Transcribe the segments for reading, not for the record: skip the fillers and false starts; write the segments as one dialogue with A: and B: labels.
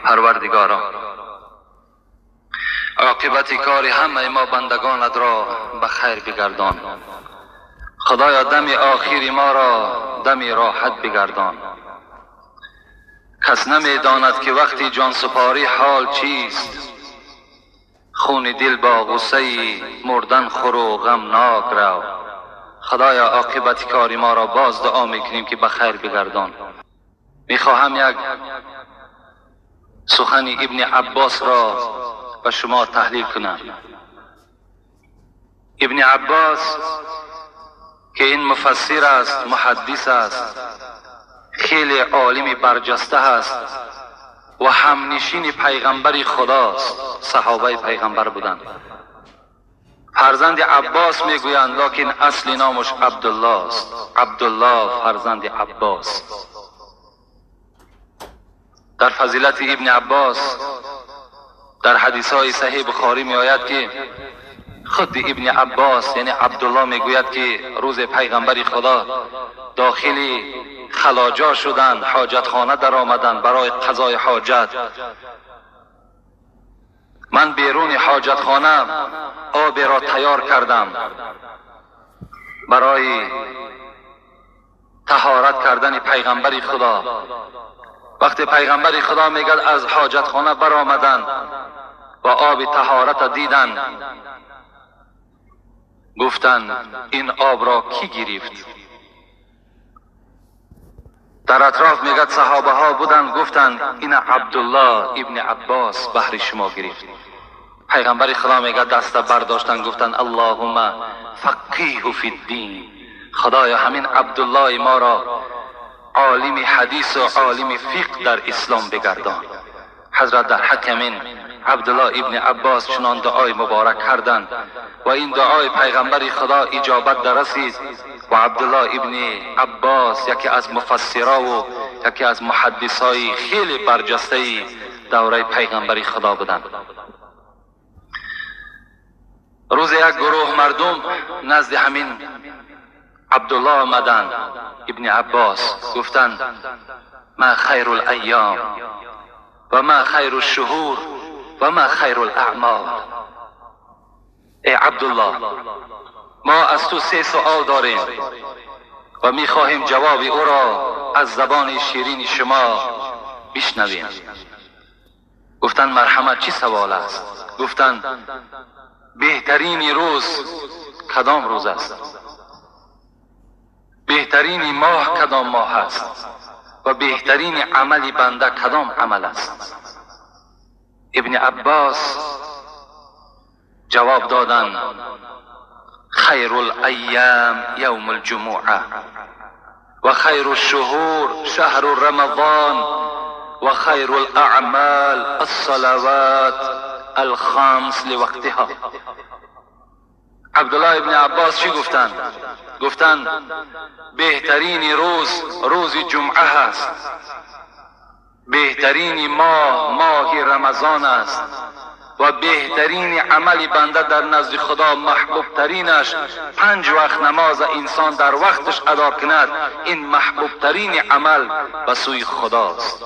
A: پروردگارا، عاقبت کار همه ما بندگانت را به خیر بگردان. خدایا دم آخیر ما را دم راحت بگردان. کس نمیداند که وقتی جان سپاری حال چیست. خون دل با غصه مردن خور و غمناک رو. خدایا عاقبت کار ما را باز دعا میکنیم که به خیر بگردان. میخواهم یک سخن ابن عباس را به شما تحلیل کنم. ابن عباس که این مفسر است، محدث است، خیلی عالم برجسته است و همنشین پیغمبر خداست، صحابه پیغمبر بودند. فرزند عباس میگویند، لکن اصل نامش عبدالله است. عبدالله فرزند عباس. در فضیلت ابن عباس در حدیث های صحیح بخاری می آید که خود ابن عباس یعنی عبدالله میگوید که روز پیغمبر خدا داخل خلاجا شدند، حاجتخانه در آمدند برای قضای حاجت. من بیرون حاجتخانه آب را تیار کردم برای طهارت کردن پیغمبر خدا. وقتی پیغمبر خدا میگد از حاجتخانه برآمدند و آب طهارت دیدند، گفتند این آب را کی گرفت؟ در اطراف میگد صحابه ها بودند، گفتند این عبدالله ابن عباس بهر شما گرفت. پیغمبر خدا میگد دست برداشتند، گفتند اللهم فقیه فی الدین. خدایا همین عبدالله ما را عالم حدیث و عالم فقه در اسلام بگردان. حضرت در حق همین عبدالله ابن عباس چنان دعای مبارک کردند و این دعای پیغمبر خدا اجابت در رسید و عبدالله ابن عباس یکی از مفسرا و یکی از محدثای خیلی برجسته دوره پیغمبر خدا بودند. روز یک گروه مردم نزد همین عبدالله آمدند ابن عباس، گفتند ما خیر الایام و ما خیر الشهور و ما خیر الاعمال. ای عبدالله، ما از تو سه سوال داریم و میخواهیم جواب او را از زبان شیرین شما بشنویم. گفتند مرحمت، چی سوال است؟ گفتند بهترین روز کدام روز است؟ بهترین ماه کدام ماه است؟ و بهترین عمل بنده کدام عمل است؟ ابن عباس جواب دادند خیر الایام یوم الجمعه و خیر الشهور شهر رمضان و خیر الاعمال الصلوات الخمس لوقتها. عبدالله ابن عباس چی گفتند؟ گفتند بهترین روز روز جمعه هست، بهترین ماه ماه رمضان است و بهترین عمل بنده در نزد خدا محبوب ترینش 5 وقت نماز انسان در وقتش ادا کند، این محبوب ترین عمل به سوی خداست.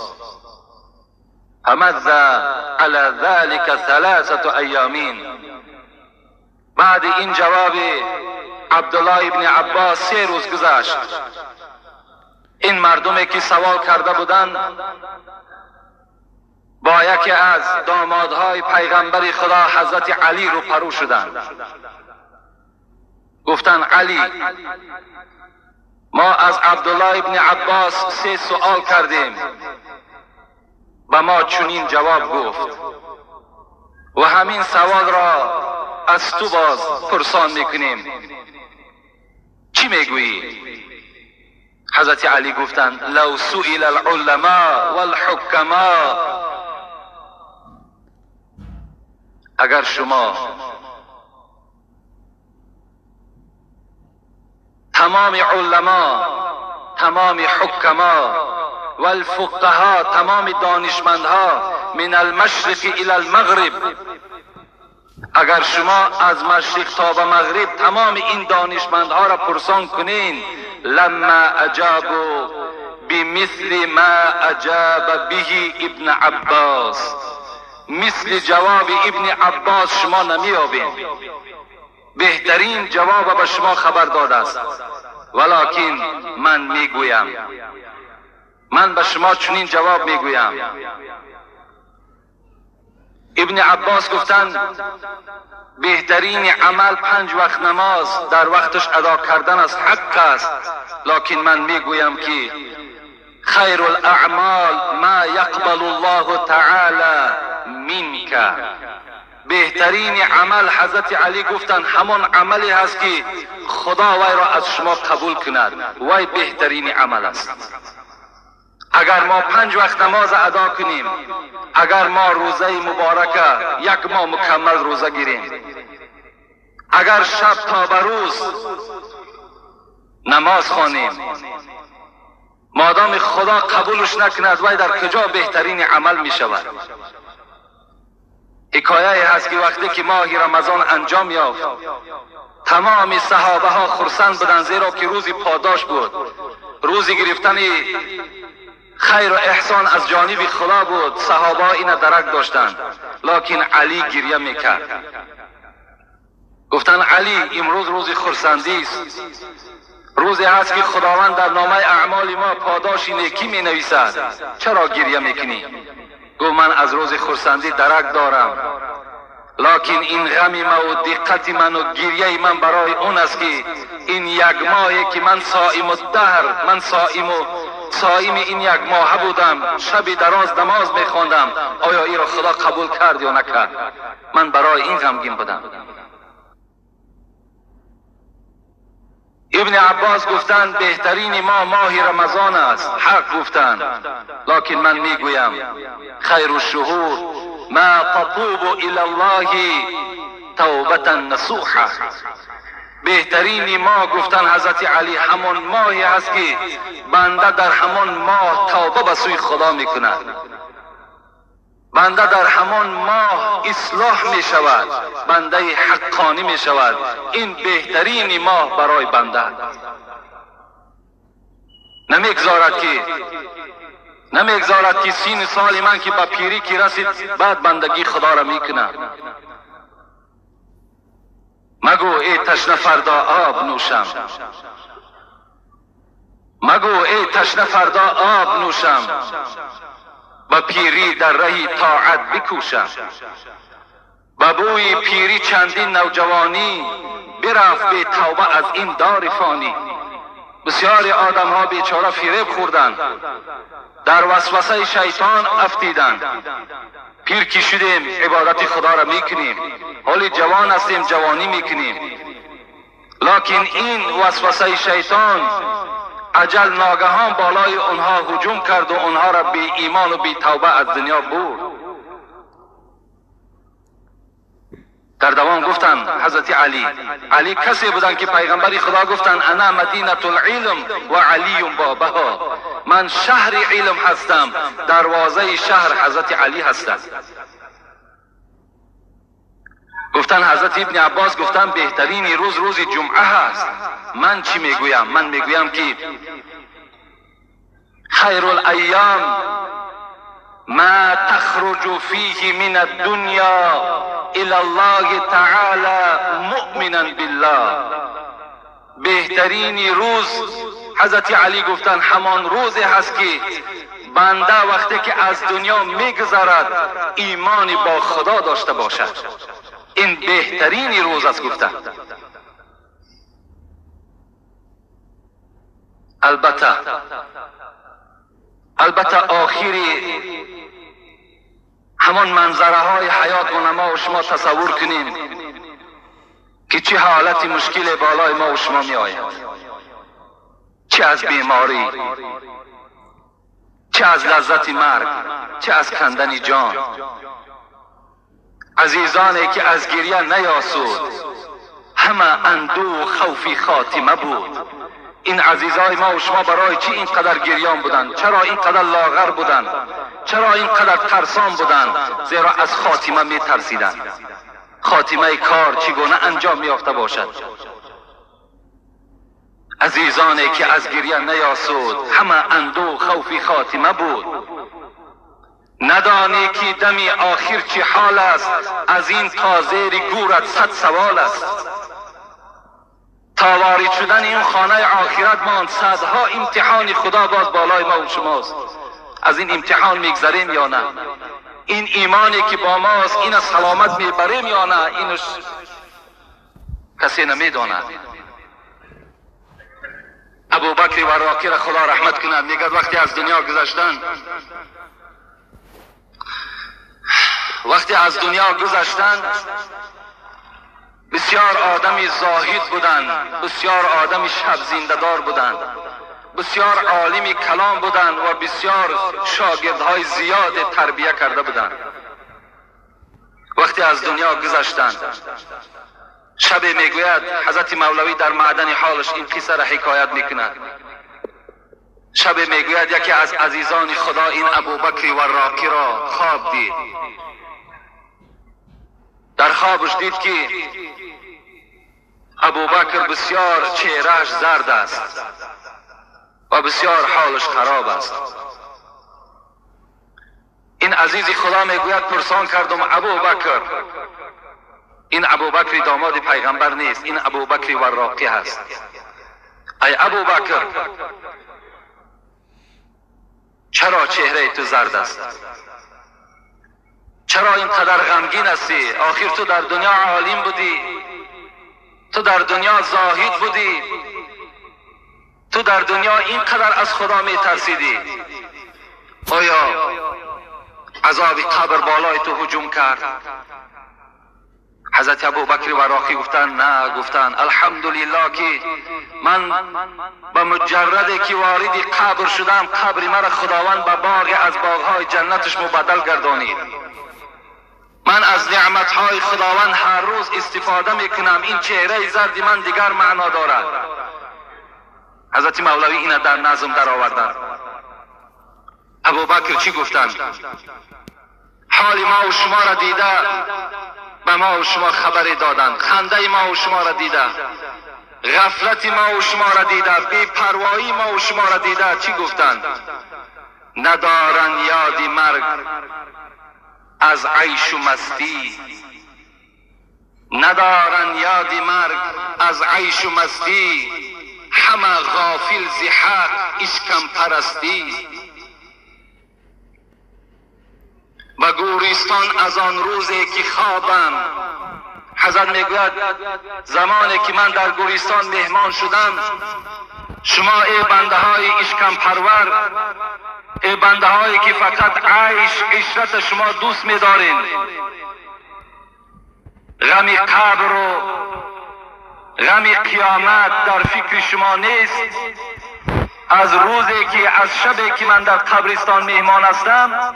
A: فمضى علی ذلك 3 ایامین. بعد این جواب عبدالله ابن عباس 3 روز گذشت. این مردمی که سوال کرده بودند با یکی از دامادهای پیغمبر خدا حضرت علی رو پرو شدند. گفتند علی، ما از عبدالله ابن عباس 3 سوال کردیم، به ما چنین جواب گفت و همین سوال را از تو باز پرسان میکنیم، چی میگویی؟ حضرت علی گفتند لو سئل العلماء والحکماء. اگر شما تمام علما، تمام حکما والفقها، تمام دانشمندها من المشرق الى المغرب، اگر شما از مشرق تا به مغرب تمام این دانشمندها را پرسان کنین، لما اجابوا بمثل ما اجاب به ابن عباس. مثل جواب ابن عباس شما نمیابین. بهترین جواب به شما خبر داده است، ولکن من میگویم، من به شما چنین جواب میگویم. ابن عباس گفتند بهترین عمل 5 وقت نماز در وقتش ادا کردن از حق است، لکن من میگویم که خیر الاعمال ما یقبل الله تعالی منک. بهترین عمل حضرت علی گفتند همان عملی هست که خدا وی را از شما قبول کند، وی بهترین عمل است. اگر ما 5 وقت نماز ادا کنیم، اگر ما روزه مبارکه 1 ماه مکمل روزه گیریم، اگر شب تا به روز نماز خوانیم، مادام خدا قبولش نکند وی در کجا بهترین عمل می شود؟ حکایه هست که وقتی که ماه رمضان انجام یافت، تمام صحابه ها خرسند بودند، زیرا که روزی پاداش بود، روزی گرفتن خیر و احسان از جانب خدا بود. صحابه ها اینه درک داشتند، لکن علی گریه میکرد. گفتن علی امروز روز خرسندی است، روزی هست که خداوند در نامه اعمال ما پاداش نیکی می نویسد، چرا گریه میکنی؟ گفت من از روز خرسندی درک دارم، لکن این غم ما و دقت من و گریه من برای اون است که این 1 ماهی که من صائم الدهر، من صائم این 1 ماه بودم، شب دراز نماز میخواندم، آیا این را خدا قبول کرد یا نکرد؟ من برای این غمگین بودم. ابن عباس گفتند بهترین ما ماه رمضان است. حق گفتند، لکن من میگویم خیر الشهور ما تطوب الی الله توبة نصوحا. بهترین ما گفتن حضرت علی همان ماهی است که بنده در همان ماه توبه به سوی خدا میکند، بنده در همان ماه اصلاح می شود، بنده حقانی می شود. این بهترین ماه برای بنده. نمیگذارد که 30 سال من که به پیری که رسید بعد بندگی خدا را میکنه. مگو ای تشنه فردا آب نوشم، مگو ای تشنه فردا آب نوشم، با پیری در رهی طاعت بکوشم. با بوی پیری چندین نوجوانی، برفت به توبه از این دار فانی. بسیاری آدم ها بیچاره فریب خوردند، در وسوسه شیطان افتیدند. پیر که شدیم عبادت خدا را میکنیم، حالی جوان هستیم جوانی میکنیم، لکن این وسوسه شیطان اجل ناگهان بالای آنها هجوم کرد و آنها را بی ایمان و بی توبه از دنیا برد. در دوام گفتند حضرت علی، علی کسی بودند که پیغمبر خدا گفتند انا مدینه العلم و علی بابها، من شهر علم هستم، دروازه شهر حضرت علی هستم. گفتن حضرت ابن عباس گفتن بهترین روز روز جمعه هست. من چی میگویم؟ من میگویم که خیر الایام ما تخرج فیه من الدنیا الی الله تعالی مؤمنا بالله. بهترین روز حضرت علی گفتن همان روزی هست که بنده وقتی که از دنیا میگذرد ایمان با خدا داشته باشد. این بهترین روز است گفتن. البته آخری همان منظره های حیات و ما و شما تصور کنیم که چه حالت مشکل بالای ما و شما می آید، چه از بیماری، چه از لذت مرگ، چه از کندن جان. عزیزانی که از گریه نیاسود، همه اندوه و خوفی خاتمه بود. این عزیزای ما و شما برای چی اینقدر گریان بودند؟ چرا اینقدر لاغر بودند؟ چرا اینقدر ترسان بودند؟ زیرا از خاتمه می ترسیدند. خاتمه کار چگونه انجام یافته باشد؟ عزیزانی که از گریه نیاسود، همه اندو خوفی خاتمه بود. ندانی که دمی آخر چی حال است، از این تا زیر گورت 100 سوال است. تا وارد شدن این خانه آخرت ماند صدها امتحان خدا باز بالای ما و شماست. از این امتحان میگذریم یا نه؟ این ایمانی که با ماست این از سلامت میبریم یا نه؟ اینش کسی نمیداند. ابوبکر وراقی را خدا رحمت کند، میگد وقتی از دنیا گذشتن، وقتی از دنیا گذشتن بسیار آدمی زاهد بودند، بسیار آدمی شب زنده‌دار بودند، بسیار عالم کلام بودند و بسیار شاگردهای زیاد تربیه کرده بودند. وقتی از دنیا گذشتند، شب میگوید حضرت مولوی در معدن حالش این قصه را حکایت میکند. شب میگوید یکی از عزیزان خدا این ابوبکر وراقی را خواب دید. در خوابش دید که ابوبکر بسیار چهرهش زرد است و بسیار حالش خراب است. این عزیز خدا میگوید پرسان کردم ابوبکر، این ابوبکر داماد پیغمبر نیست، این ابوبکر وراقی هست. ای ابوبکر چرا چهره تو زرد است؟ چرا اینقدر غمگین هستی؟ آخر تو در دنیا عالم بودی، تو در دنیا زاهد بودی، تو در دنیا اینقدر از خدا می ترسیدی. آیا عذاب قبر بالای تو هجوم کرد؟ حضرت ابوبکر وراقی گفتن نه، گفتن الحمدلله که من به مجرد که وارد قبر شدم قبر مرا خداوند به باغ از باغهای جنتش مبدل گردانید. من از نعمتهای خداوند هر روز استفاده میکنم، این چهره زرد من دیگر معنا دارد. حضرت مولوی اینه در نظم در آوردن. ابوبکر چی گفتن؟ حال ما و شما را دیده به ما و شما خبری دادن، خنده ما و شما را دیده، غفلت ما و شما را دیده، بی پروایی ما و شما را دیده. چی گفتند؟ ندارن یاد مرگ از عیش و مستی، ندارن یاد مرگ از عیش و مستی، همه غافل ز حق اشکم پرستی. و گورستان از آن روزی که خوابم، حضرت میگوید زمانی که من در گورستان مهمان شدم، شما ای بنده های اشکم پرور، ای بنده هایی که فقط عیش عشرت شما دوست میدارین، غم قبر و غم قیامت در فکر شما نیست. از روزی که از شبی که من در قبرستان مهمان هستم،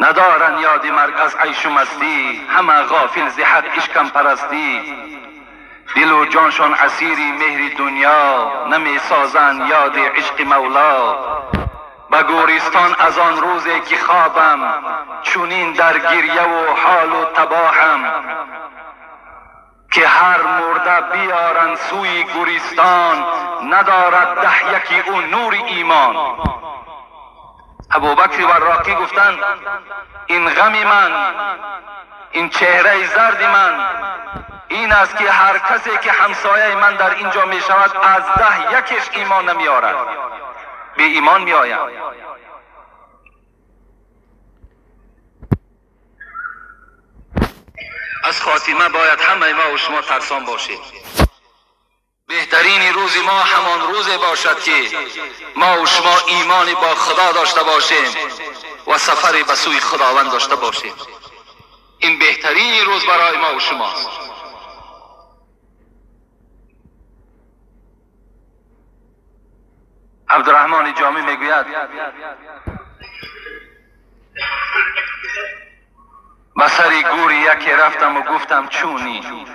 A: ندارن یاد مرگ از عیش و مستی، همه غافل ز حق اشکم پرستی. دل و جانشان اسیری مهر دنیا، نمی سازن یاد عشق مولا. به گورستان از آن روزی که خوابم، چونین در گریه و حال و تباهم، که هر مرده بیارن سوی گورستان، ندارد ده یکی او نور ایمان. ابوبکر وراقی گفتند این غم من، این چهره زرد من این است که هر کسی که همسایه من در اینجا می شود از 10 یکش ایمان نمی آرد، به ایمان می آید. از خاتمه باید همه ما و شما ترسان باشید. بهترین روز ما همان روز باشد که ما و شما ایمان با خدا داشته باشیم و سفری به سوی خداوند داشته باشیم. این بهترین روز برای ما و شماست. عبدالرحمن جامی میگوید به سر گور یکی رفتم و گفتم چونی.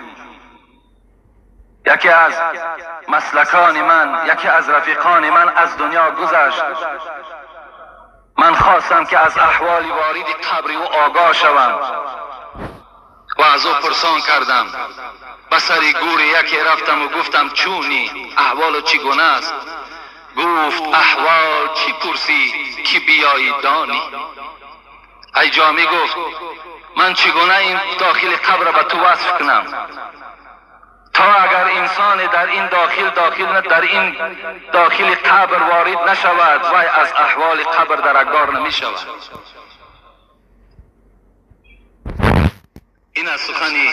A: یکی از مسلکان من، یکی از رفیقان من از دنیا گذشت. من خواستم که از احوال وارد قبر او آگاه شوم و از او پرسان کردم. Ба сари гури яке рафтам ва гуфтам чуни аҳвол чӣ гуна аст? Гуфт аҳвол чӣ пурсӣ ки биёӣ донӣ. Ай ҷомӣ гуфт ман чӣ гуна ин дохили қабр ба ту васф кунам то агар инсон дар ин дохил дар ин дохили қабр ворид нашавад, вай аз аҳволи қабр даркдор намешавад. Ин аз сухани